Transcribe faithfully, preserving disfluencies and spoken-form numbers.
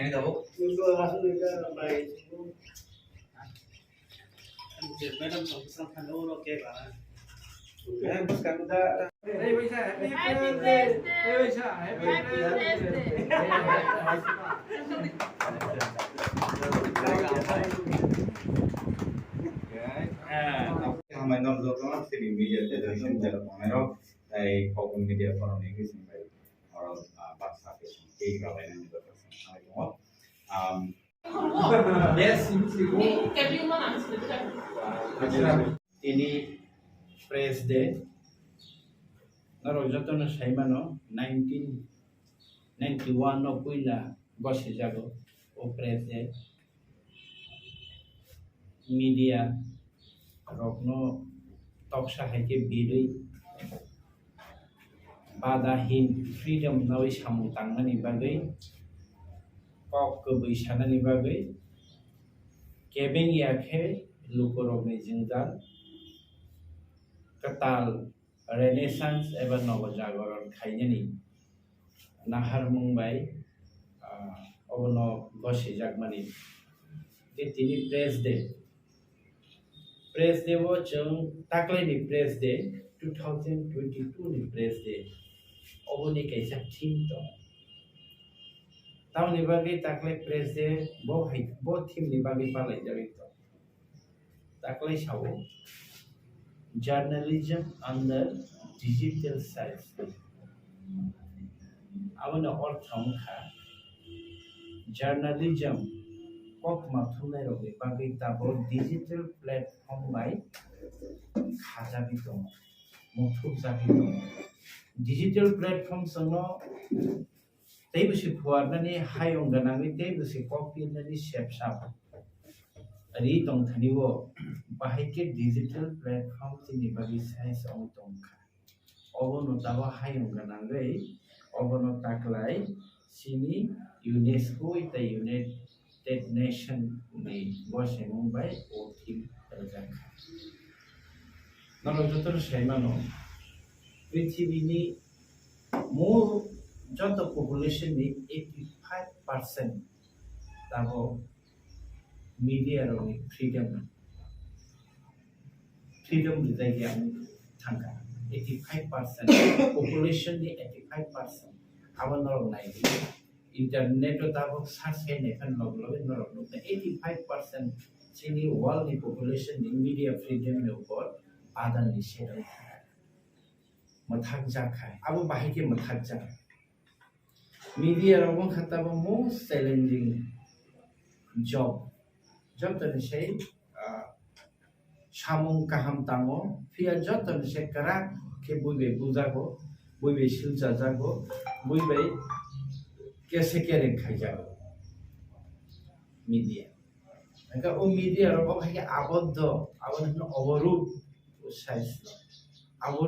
Happy birthday. Happy birthday. Hambai nok jotono sini media te jotono jera tongnai rok, tai kokun media forum ni sini bai oro baksa ke sini tei rok lainani jotono sini tongo. Yes, sini sini. Tini press day. Norok jotono sai mano, nineteen ninety-one no puila gosijago o press day. Media rokno toksa hai khe birwi bada hin freedom nawi samung tangmani bagwi, kok kwbwi sanani bagwi, kebeng ya khe lukurokni jwngjal kwtal Renaissance eba Nobo Jagoron khainani naharmung bai, ah, obono gosijakmani. Je tini press day, press day o chwng taklaini press day, two thousand twenty-two ni press day, oboni kaisa theme tong. Tamoni bagwi taklai press day bo hai, bo theme ni bagwi palaijagwi tong. Taklai sao, journalism under digital size. Aboni ortho wngkha journalism kokma thumnairokni bagwi tabuk digital platform bai khajagwi tongo, muthupjagwi tongo. Digital platform chwngno teibo se phuarnani hayung gwnangwi teibo se kok pirnani sepsap ri tongthani o bahai khe digital platform chini bagwi size wngwi tongkha. Obono tabuk hayung gwnangwi obono taklai chini UNESCO tei United Nation ni bosemung bai o theme rwjak kha. Norok jotono sai mano, prithibini more joto population ni eighty five percent tabuk media rokni freedom, freedom rijak ya wng thangkha. Eighty five percent population ni eighty five percent abo norok nai di. Internet o tabuk search khe nai phano log logwi norok nukha eighty five percent chini world ni population ni media freedom ni upor badan ni sedang mwthak jak kha. Abo bahai khe mwthak jak. Media rok wngkha tabuk most challenging job. Jotoni sai, ah, samung kaham tango, phiya jotoni sai kwrak khe bui bai bujago, bui bai silchajago, bui bai kese kereng khaijago media. Hingkhe o media rok bo hai khe aboddo, abo hino oboruk size no. Abo